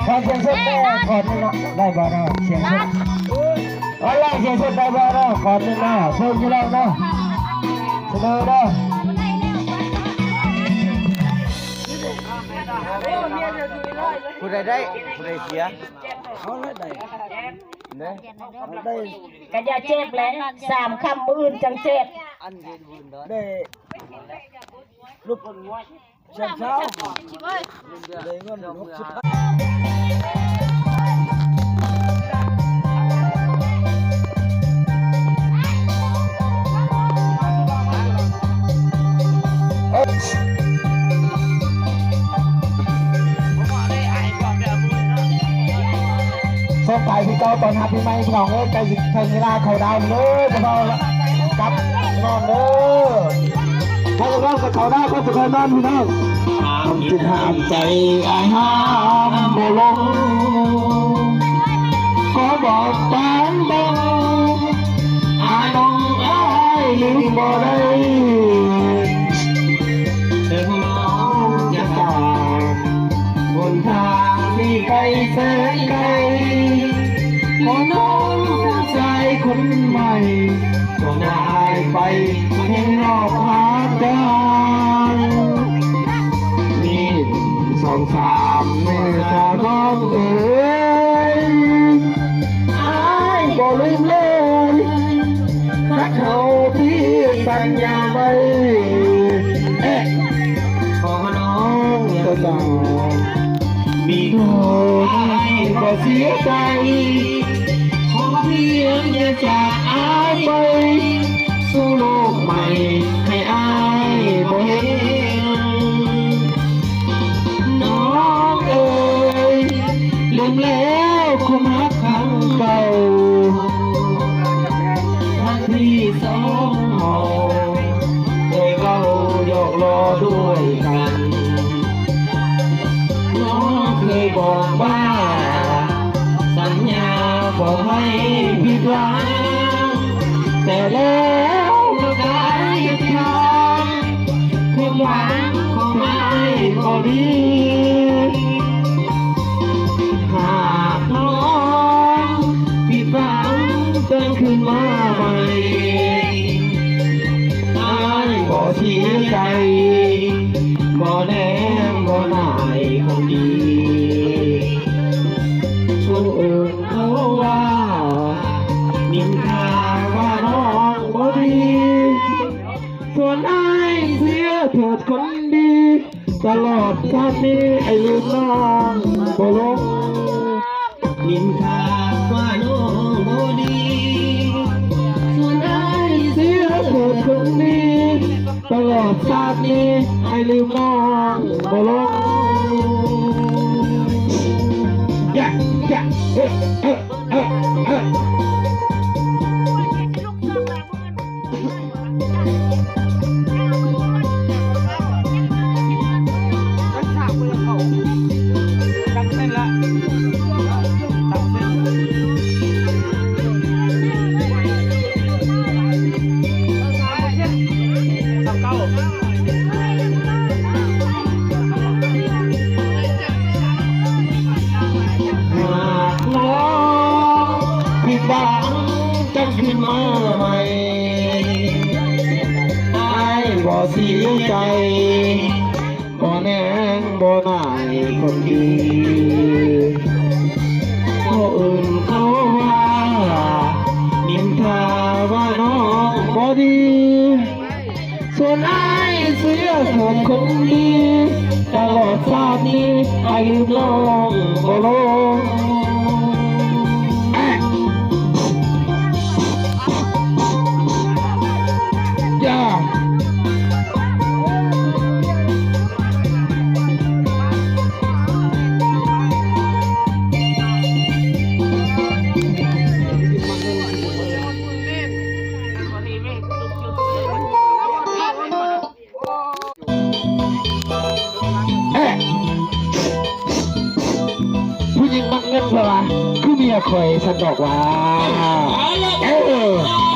ຂໍສຽງສົດແດ່ ຂໍໜຶ່ງເນາະ ໄດ້ບໍ່ເນາະ ສຽງສົດ ເອົາລະ ສຽງສົດໄດ້ບໍ່ເນາະ ຂໍໜຶ່ງເນາະ ເຊີນຢູ່ແລ້ວເນາະ ສະເໜີເດີ ຜູ້ໃດໄດ້ ຜູ້ໃດເສຍ ເອົາລະໄດ້ ເດ້ ໄດ້ ກະຢ່າເຈັບແຫຼະ ສາມຄ່ຳມື້ອື່ນຈັ່ງເຈັບ ໄດ້ ລູກ ເຈັດເຊົ້າ ໄດ້ເງິນຫົກສິບພັນ ສົ່ງທ້າຍປີເກົ່າ ຕ້ອນຮັບປີໃໝ່ ພີ່ນ້ອງເອີຍ ໃກ້ຊິເຖິງເວລາເຂົ້າດາວແລ້ວເດີ ພວກເຮົາກັບນອນເດີ ພວກເຮົາຈະເຂົ້າດາວ ພວກເຮົາຈະນອນ ພີ່ນ້ອງ ຫ້າມຈິດຫ້າມໃຈ ອ້າຍຫ້າມບໍ່ລົງ ຂໍບອກຕາມເບິ່ງ ອານ້ອງອ້າຍລືມບໍ່ໄດ້ ເຖິງນ້ອງຈະຈາກ ຫົນທາງທີ່ໄກແສນໄກ ຂໍນ້ອງຜູ້ຊາຍຄົນໃໝ່ ຈະນຳອ້າຍໄປໃນຮອບຫາການ ມີສອງສາມມື້ ຖ້ານ້ອງເອີຍ ອ້າຍບໍ່ລືມເລີຍ ຄັກເຮົາທີ່ສັນຍາໄວ້ ເອະ ຂໍນ້ອງເຈົ້າ ມີເທົ່າໃດກໍເສຍໃຈ ຂໍພຽງຢ່າຈາກອ້າຍໄປ ສູ່ໂລກໃໝ່ໃຫ້ອ້າຍບໍ່ເຫັນ ນ້ອງເອີຍ ລືມແລ້ວຄວາມຮັກຄັ້ງເກົ່າ ຄັ້ງທີສອງເຮົາ ເຄີຍເວົ້າຫຍອກລໍ້ດ້ວຍກັນ ນ້ອງເຄີຍບອກວ່າ ສັນຍາບໍ່ໃຫ້ຜິດຫວັງ ແຕ່ແລ້ວມາກາຍເປັນທາງ ຄວາມຫວັງຂອງອ້າຍກໍມີ ຫາກນ້ອງຜິດຫວັງ ຕື່ນຄືນມາໃໝ່ ອ້າຍບໍ່ເສຍໃຈ ບໍ່ແນງບໍ່ໜ້າຍຄົນດີ ຜູ້ອື່ນເຂົາວ່າ ນິນທາວ່ານ້ອງບໍ່ດີ ສ່ວນອ້າຍເສຍເທີດຄົນດີ ຕະຫຼອດຊາດນີ້ອ້າຍລືມນ້ອງບໍ່ລົງ ນິນທາວ່ານ້ອງບໍ່ດີ ສ່ວນອ້າຍເສຍເທີດຄົນດີ ຕະຫຼອດຊາດນີ້ອ້າຍລືມນ້ອງບໍ່ລົງ ຢາ ຢາ ເອີ ເອີ ເອີ ເອີ. ຫາກນ້ອງຜິດຫວັງ ຈັ່ງຂຶ້ນມາໃໝ່ ອ້າຍບໍ່ເສຍໃຈ ບໍ່ແນງບໍ່ໜ້າຍຄົນດີ ຜູ້ອື່ນເຂົາວ່າ ນິນທາວ່ານ້ອງບໍ່ດີ ສ່ວນອ້າຍເສຍເທີດຄົນດີ ຕະຫຼອດຊາດນີ້ອ້າຍລືມນ້ອງບໍ່ລົງ ຢ່າ. ເອະ ຜູ້ຍິງມັກເງິນເພິ່ນວ່າ ຄືເມຍຂ້ອຍຊັ້ນດອກຫວາ ເອີ.